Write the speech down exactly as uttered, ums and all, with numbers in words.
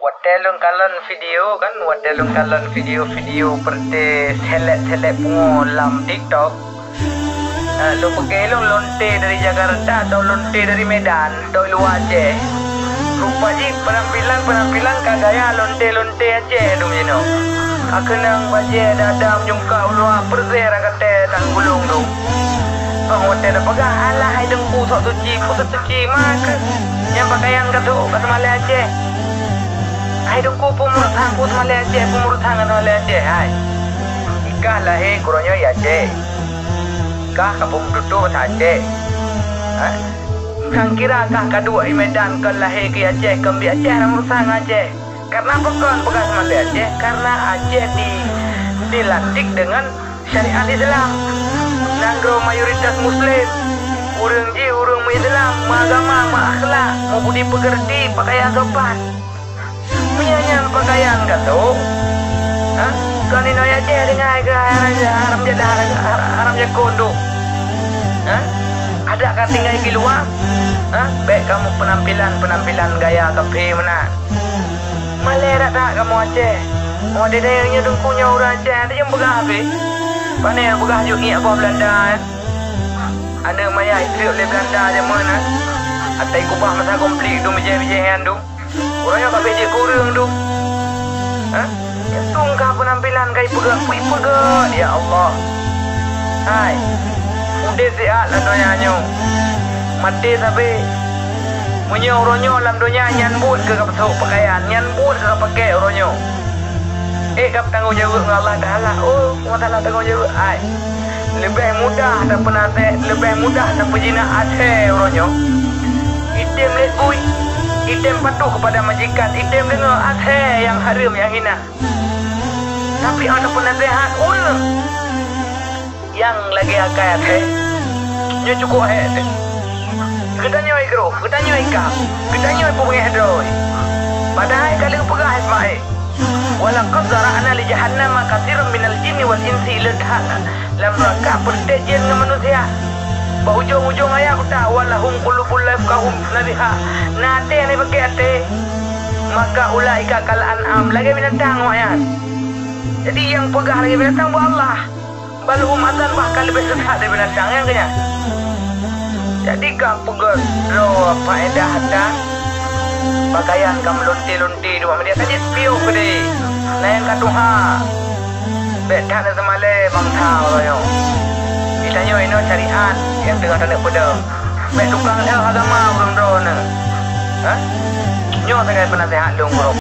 Watèe lôn kalon video kan, watèe lôn kalon video-video peureuté seleb-seleb pungo lam TikTok. Eh, lôn peugah lôn lonte dari Jakarta atau lonte dari Medan, atau luwa Aceh. Rupa jih penampilan-penampilan ka gaya lonte-lonte Aceh dum jinoe. Ka keunong bajèe dadam jungka u luwa peureuséh rang katée tanggulong dum. Bang watée tapeugah, "Alah hai Teungku sok suci, peue suci ma keuh nyang pakaian ka trok ka seumalée Aceh." Hai Teungku, peue meureusan peue seumalée Aceh, peue meureusan ka seumalée Aceh, hai. Ikah lahé keuroe nyoe i Aceh. Kah ka peumeututoe basa Aceh. Ha? Kang kira kah ka duek i Medan kon lahé keu Aceh, kon bi Aceh lam urusan ngon Aceh. Karena pakon peugah seumalée Aceh? Karena Aceh di, dilantik dengan syariat Islam. Nanggroe mayoritas Muslim. Ureuëng jih ureuëng meuislam, meuagama, meuakhlak, meubudi peukeurti, pakaian sopan. Meunyoe nyan pakaian ka trok, ha? Kon inoe Aceh tinggai keu haram, haram jadah, haram jakon tu. Ha? Adak ka tinggai di luwa, ha? Bék kamoe penampilan-penampilan gaya kaphé meunan. Malée that-that kamoe Aceh. Watée tanyoe nyoe Teungku nyoe ureuëng Aceh, hana jeuem peugah habéh. Pane peugah jok ngiek boh Beulanda, eh. Aneuëk maya itrek lé Beulanda jameun, eh. Atai kubah masa konflik dum bijéh-bijéh nyan dum. Uroe nyoe ka bék jeuet keu ureuëng tu. Hah? Nyang tungka peunampilan ka ipeugét, peue ipeugét, ya Allah. Hai, udeb siat lam donya nyoe. Maté sabe. Meunyoe uroe nyoe lam donya nyan buet keu ka peusok peukayan, nyan buet keu ka pakée uroe nyoe. Ék ka peutanggong jaweueb ngon Allah Taala. Oh, Allah Taala tanggong jaweueb. Hai. Leubeh mudah tapeunaseh, leubeh mudah tapeujinak asèe uroe nyoe. Item lé buet, item patuh keupada majikan, item deungoe asèe nyang hareuem nyang hina. Tapi 'oh tapeunaseuhat ureuëng nyang lagée akai asèe, nyoe cukôp hék teuh. Geutanyoe ikroh, geutanyoe ikab, geutanyoe ipeubengeh droe. Padahai ka lheueh peugah Ismail, "Walaqad zara'na li jahannama katsiran minal jinni wal insi," leuet that lam neuraka peureuteh jén ngon manusia. Bak ujong-ujong ayat peugah, "Walahum qulubun la yafqahuna biha," na até nyang jipakée até. "Maka ulaika kal an'am," lagée binatang awaknyan. Jadi nyang peugah lagée binatang buet Allah. Bal hum adal, bahkan leubeh sesat dari binatang nyang keunyan. Jadi ka peugah droe faedah dan pakaian ka meulonte-lonte di bak media, ka jeuet piôh keudeh. Na nyang ka tuha. Bék that na seumalée bansa uroe nyoe. Geutanyoe inoe syariat nyang teungoh taneuk peudong. Bék tukang lheueh agama ureuëng droeneuh. Hah? Nyoe sagai peunaseuhat lôn uroe.